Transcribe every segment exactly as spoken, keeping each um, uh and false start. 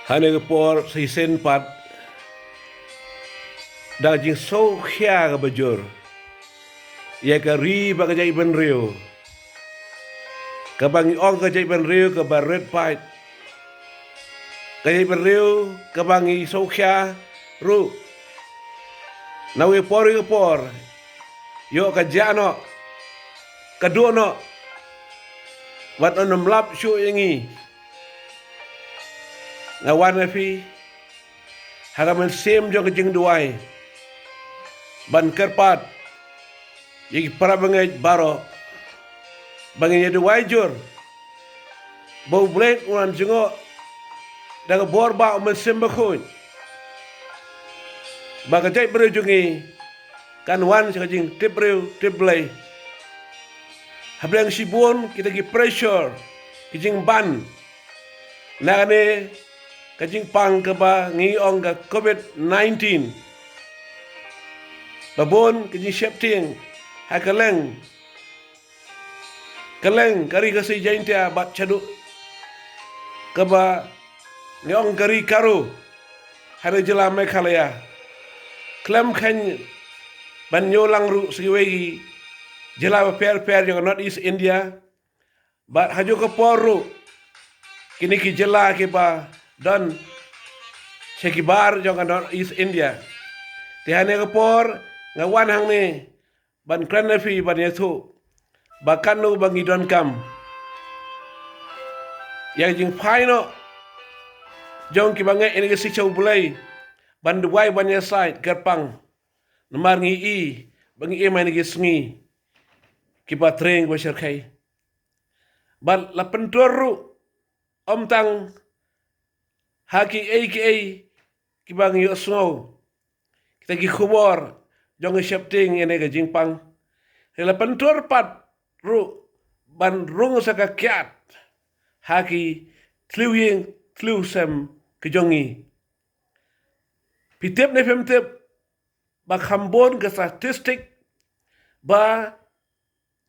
Hane ka por shisien pat da ka jingsngewkhia kaba jur ïa ka ri bad ka jaitbynriew, kaba ngi ong ka jaitbynriew kaba rit paid, ka jaitbynriew kaba ngi sngewkhia ruh. Na kawei ka por, kawei ka por, ïoh ka jah noh, ka duh noh, wat ym lap shuh ïa ngi. Nga wan ïa phi ha ka mynsiem jong ka jingduwai ban kyrpad ïa ki para bangeit baroh ba ngin ïa duwai jur ba U Blei un wan jngoh da ka bor ba U Mynsiem Bakhuid, ba ka jaitbynriew jong ngi kan wan sha ka jingtip briew tip Blei. Hapdeng shibun kita ki pressure, ki jingban na kane ka jingpang kaba ngi ong ka covid nineteen, ba bun ka jingsheptieng ha kylleng, kylleng ka ri Khasi Jaiñtia bad shaduh kaba ngi ong ka ri Garo ha ka jylla Meghalaya, khlem kheiñ ban ïoh lang ruh sha kiwei ki jylla bapher bapher jong ka North East India. Bad ha kajuh ka por ruh kine ki jylla kiba don sha ki bar jong ka North East India. Te hane ka por nga wan hangne ban kren ïa phi ban ïathuh ba katno ba ngi donkam ïa ka jingphai noh jong kiba ngeit ïa ka shiksha U Blei, ban duwai ban ïasaid kyrpang. Namar ngi i ba ngi im ha kine ki sngi kiba treng ba shyrkhei. Bad la pyntur ruh ym tang ha kiei kiei kiba ngi ïohsngew, kita ki khubor jong ki sheptieng ïa kane ka jingpang. Hynrei la pyntur pat ruh ban rung sa ka kiad ha ki tliw ïing tliw sem ki jong ngi. Phi tip ne phim tip ba kham bun ka statistic ba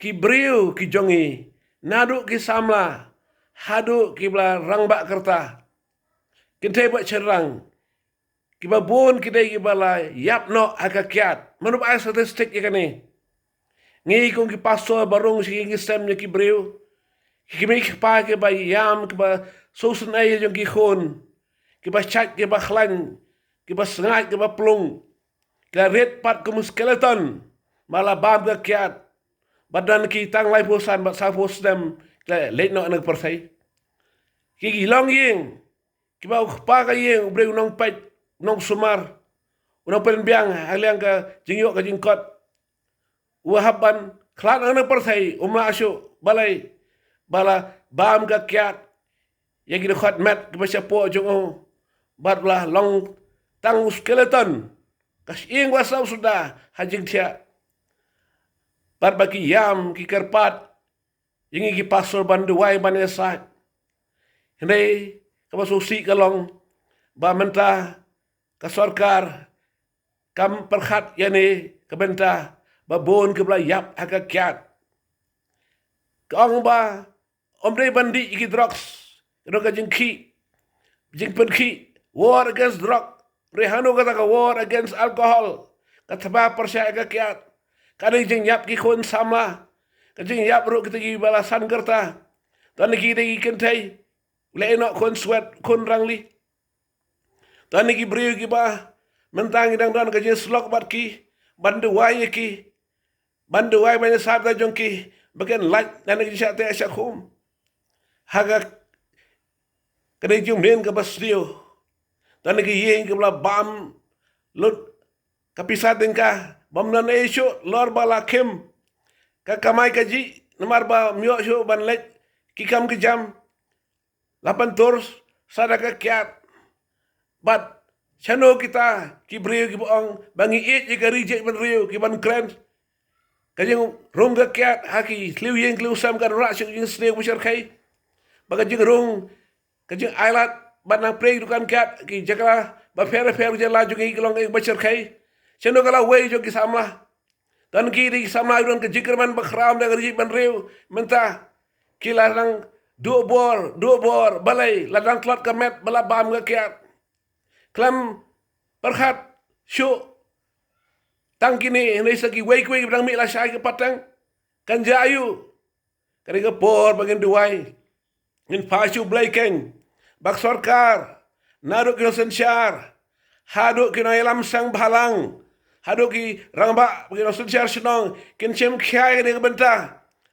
ki briew ki jong ngi, naduh ki samla haduh kiba la rangbah ka rta, kynthei bad shynrang, kiba bun ki dei kiba la ïap noh ha ka kiad. Mano ba ai statistic ïa kane? Ngi kum ki pastor ba rung sha ki ïing ki sem ïa ki briew, ki kmie ki kpa kiba ïam, kiba sngewsynei ïa jong ki khun, kiba shait kiba khlaiñ, kiba sngaid kiba plung, ki la rit pat kum u skeleton ba la bam ka kiad. Bad don ki tang laiphew san bad sawphew snem ki la leit noh na ka pyrthei. Ki, ki longïing, kiba u kpa ka ïing u briew u nongpeit, u nongsumar, u nongpynbiang ha liang ka jingïoh ka jingkot, u hap ban khlad na ka pyrthei, um lah shuh. Balei? Ba la bam ka kiad ïa ki dkhot met kiba shapoh jong u, bad la long tang u skeleton, ka shyieng ba slap suda ha jingthiah. Bad ba ki ïam ki kyrpad ïa ngi ki pastor ban duwai ban ïasaid. Hynrei kaba sngewsih ka long ba mynta ka sorkar kam pyrkhat ïa kane ka bynta ba bun kiba la ïap ha ka kiad. Ka ong ba ym dei ban dih ïa ki drugs, ka don ka jingkhih, jingpynkhih, war against drug. Hynrei hangno kata ka war against alcohol, ka thma pyrshah ïa ka kiad? Ka dei jingïap ki khun samla, ka jingïap ruh kita kiba la san ka rta. Don ki dei ki kynthei, u leh ïa u khun swet, khun rangli. Don ki briew kiba mynta ngi dang don ka jingsyllok bad ki, ban duwai ïa ki, ban duwai ban ïasaid bad jong ki ba kin lait na ka jingshah teh shah khum. Ha ka, ka dei jingmlien kaba sniew. Don ki ïing kiba la bam lut, ka pisa tyngka bym don ei shuh, lor ba la khim ka kamai kajih namar bym ïoh shuh ban leit ki kam ki jam. La pyntur sa da ka kiad. Bad shano kita ki briew kiba ong ba ngi ïeit ïa ka ri jaitbynriew, kiban kren? Ka jingrung ka kiad ha ki tliw ïing tliw sem kan wanrah sha ka jingsniew ba shyrkhei. Ba ka jingrung, ka jingailad ban nang plie dukan kiad ki jaka bapher bapher jylla jong ngi ka long kaba shyrkhei. Shano ka lawei jong ki samla? Don ki dei ki samla kiba don ka jingkyrmen bakhraw da ka ri jaitbynriew, mynta ki la nang Duh bor, duh bor, balei la dang tlot ka met ba la bam ka kiad. Khlem pyrkhat shuh tang kine, hynrei sa kiwei kiwei ba dang mih lashai ka pateng. Kan jia aiu? Ka dei ka por ba ngin duwai, ngin phah sha U Blei keiñ, ba ka sorkar, naduh ki nongsynshar haduh ki nongïalam seng bhalang, haduh ki rangbah, ki nongsynshar shnong, kin shim khia ïa kane ka bynta.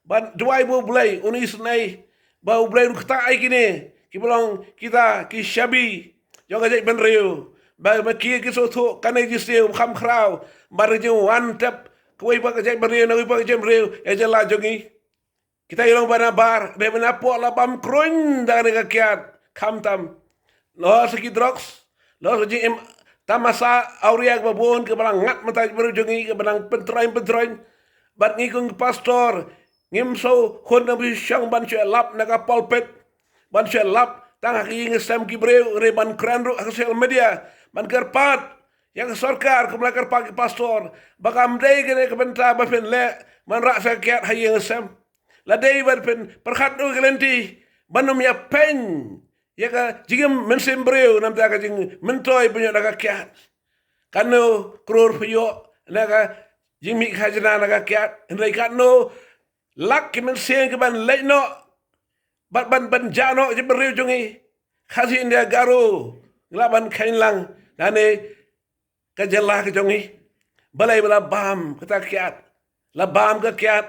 Ban duwai ba U Blei un isynei, ba U Blei un ktah ïa kine kiba long kita ki shabi jong ka jaitbynriew, ba ma ki kin sngewthuh kane ka jingsniew ba kham khraw, ba ka jingwan tep kawei pat ka jaitbynriew na kawei pat ka jaitbynriew ïa ka jylla jong ngi. Kita ki long ba nabar, dei ba napoh la bam kruiñ da kane ka kiad. Khamtam, lehse ki drugs, lehse ka jingim tamasa awria kaba bun kaba la ngat mynta ha ka jaitbynriew jong ngi, kaba nang pyntroiñ pyntroiñ. Bad ngi kum ki pastor ngim sngewhun nang ba shong ban shu lap na ka pulpit, ban shu lap tang ha ka ïing ka sem ki briew, hynrei ban kren ruh ha ka social media, ban kyrpad ïa ka sorkar kumba la kyrpad ki pastor, ba kam dei kane ka bynta ba phin leh ban rah sa ka kiad ha ïing ha sem. La dei ban phin pyrkhat ruh ïa ka lynti ban ym ïa peiñ ïa ka jingim mynsiem briew, namar ka jingmyntoi ba ïoh na ka kiad. Katno klur phi ïoh na ka jingmih khajna na ka kiad, hynrei katno lak ki mynsiem ki ban leit noh bad ban, ban jah noh ka jaitbynriew jong ngi. Khasi India Garo, ngi lah ban kheiñ lang na kane ka jylla ka jong ngi. Balei ba la bam kata ka kiad? La bam ka kiad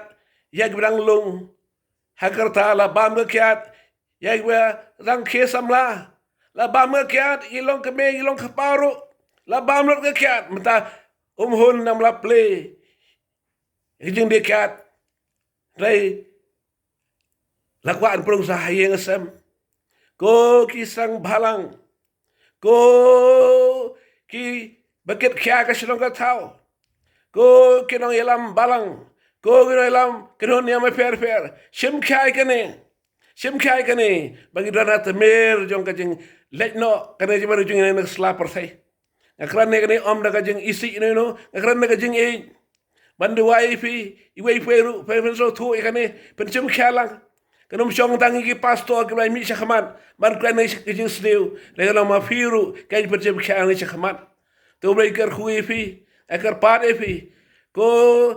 ïa kiba dang lung ha ka rta, la bam ka kiad ïa kiba dang khie samla, la bam ka kiad ïa ki longkmie, ïa ki longkpa ruh. La bam lut ka kiad, mynta um hun nang la plie ïa ka jingdie kiad. Hynrei la kwah ban pynrung sa ha ïing ha sem. Ko ki seng bhalang, ko kiba kit khia ka shnong ka thaw, ko ki nongïalam balang, ko ki nongïalam kynhun niam bapher bapher, shim khia ïa kane, shim khia ïa kane, ba ngi don ha tmier jong ka jingleit noh kane jingmane jong ngi na ka sla pyrthei. Nga kren ïa kane ym da ka jingisih ïano ïano, nga kren da ka jingïeit. Ban duwai ïa phi, iwei pa iwei ruh, phi, phin sngewthuh ïa kane, phin shim khia lang. Kan ym shong tang ïa ki pastor kiba la mih shakhmat ban kren ïa ka jingsniew, hynrei kan long ma phi ruh, kan phin shim khia lang shakhmat. Te U Blei un kyrkhu ïa phi, un kyrpad ïa phi. Ko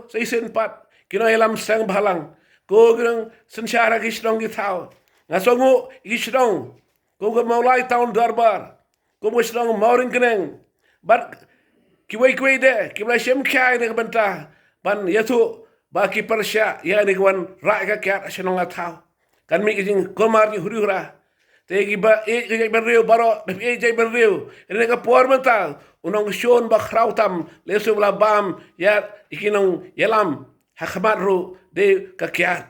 sa shisien pat, ki nongïalam seng bhalang, ko ki nongsynshar ha ki shnong ki thaw. Nga sngewnguh ïa ki shnong kum ka Mawlai Town Dorbar, kum ka shnong Mawryngkneng, bad kiwei kiwei de kiba la shim khia ïa kane ka bynta ban ïathuh ba ki pyrshah ïa kane ka wanrah ka kiad ha shnong ha thaw. Kan mih ka jingkulmar, jingkhuri khura. Te kiba ïeit ka jaitbynriew baroh, da phi ïeit jaitbynriew, ha kane ka por mynta u nongshun ba khraw tam, lehse ba la bam ïa ki nongïalam ha khmat ruh, dei ka kiad.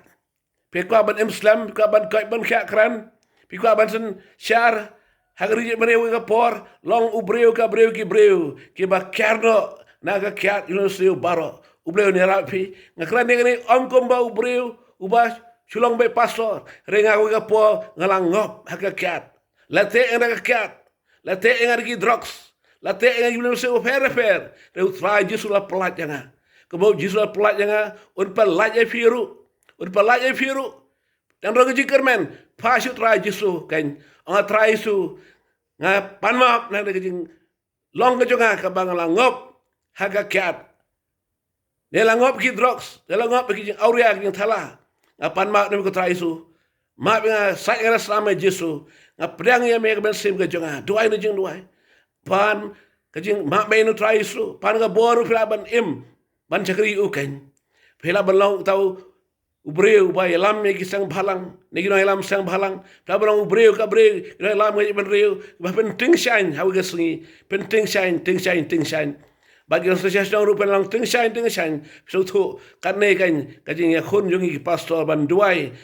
Phi kwah ban im slem, phi kwah ban koit ban khiah kren, phi kwah ban synshar ha ka ri jaitbynriew ha kane ka por, long u briew ka briew ki briew kiba kiar noh na ka kiad, ïa u nongshun baroh. U Blei un ïarap ïa phi. Nga kren ïa kane ym kum ba u briew uba shu long beit pastor, hynrei nga ha kane ka por nga la ngop ha ka kiad. La teh ïa nga da ka kiad, la teh ïa nga da ki drugs, la teh ïa nga da ki mynsiem bapher bapher, hynrei U Trai Jisu la pyllait ïa nga. Kumba U Jisu la pyllait ïa nga, un pyllait ïa phi ruh. Un pyllait ïa phi ruh. Tang da ka jingkyrmen, phah sha U Trai Jisu keiñ. Ong, Trai Jisu, nga pan map na ka jinglong ka jong nga kaba nga la ngop ha ka kiad. Ne la ngop ki drugs, ne la ngop ki jingawria, ki jingthala. Nga pan map na me ko Trai Jisu. Map ïa nga, sait ïa nga da ka snam Jisu. Nga pdiang ïa me ka mynsiem ka jong nga. Duwai na jingduwai. Pan ka jingmap me na u Trai Jisu. Pan ka bor ruh phi lah ban im, ban shakri ïa u keiñ. Phi lah ban long uta u briew uba ïalam ïa ki seng bhalang, ne ki nongïalam seng bhalang. Phi lah ban long u briew ka briew, ki nongïalam ka jaitbynriew, ba pyntyngshaiñ ha kawei ka sngi, pyntyngshaiñ, tyngshaiñ, tyngshaiñ. Bad ki nongsynshar shnong ruh phin long tyngshaiñ, tyngshaiñ. Phi sngewthuh, kane keiñ ka jingïakhun jong ngi ki pastor ban duwai.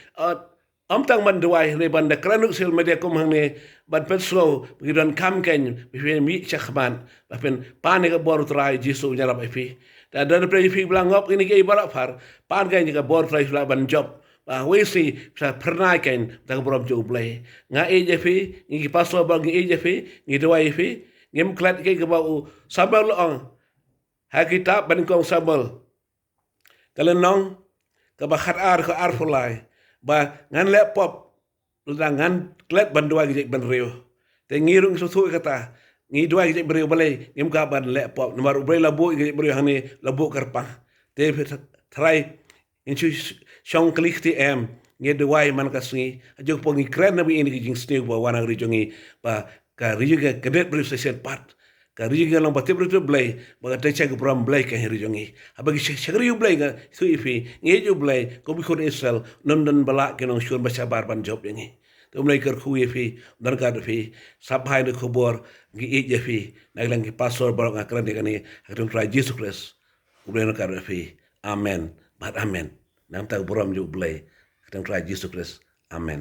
Ym tang ban duwai, hynrei ban da kren ruh ha social media kum hangne, ban pynsngew ba ki donkam keiñ ba phin mih shakhmat, ba phin pan ïa ka bor u Trai Jisu un ïarap ïa phi. Te don phi, phi ba la ngop ïa kine kiei baroh phar, pan keiñ ïa ka bor u Trai Jisu lah ban jop. Ba kawei ka sngi phin sa phyrnai keiñ da ka burom jong U Blei. Nga ïeit ïa phi, ngi ki pastor baroh ngi ïeit ïa phi, ngi duwai ïa phi. Ngim klet ïa kaei kaba u Samuel u la ong ha ka kitab ba nyngkong Samuel, ka lynnong kaba khatar, ka arphew lai, ba ngan leh pop lada ngan klet ban duwai ka jaitbynriew. Te ngi ruh ngi sngewthuh ïa kata. Ngi duwai ka jaitbynriew balei ngim kwah ban leh pop. Namar U Blei la buh ïa ka jaitbynriew hangne, la buh kyrpang. Te phi tharai ngin shu shong kylli kti em, ngi duwai man ka sngi. Hajuh pynban ngi kren na ba ïa ka jingsniew ba wan ha ka ri jong ngi, ba ka ri jong ngi ka dei briew shisien pat. Ka ri jong ngi ka long ba tip briew tip Blei, ba ka dei sha ka burom Blei ka ri jong ngi. Haba ngi shakri ïa U Blei, nga ïathuh ïa phi, ngi ïeit ïa U Blei, kum ki khun Israel, ym don ba lah ki nongshun ba shabar ban jop ïa ngi. Te U Blei kyrkhu ïa phi, don ka da phi, sngap bha ïa ka khubor, ngi ïeit ïa phi, na ka liang ki pastor baroh nga kren ïa kane, ha ka kyrteng U Trai Jisu Khrist. U Blei un kyrkhu ïa phi. Amen. Bad amen. Nangta ka burom jong U Blei. Ha ka kyrteng U Trai Jisu Khrist. Amen.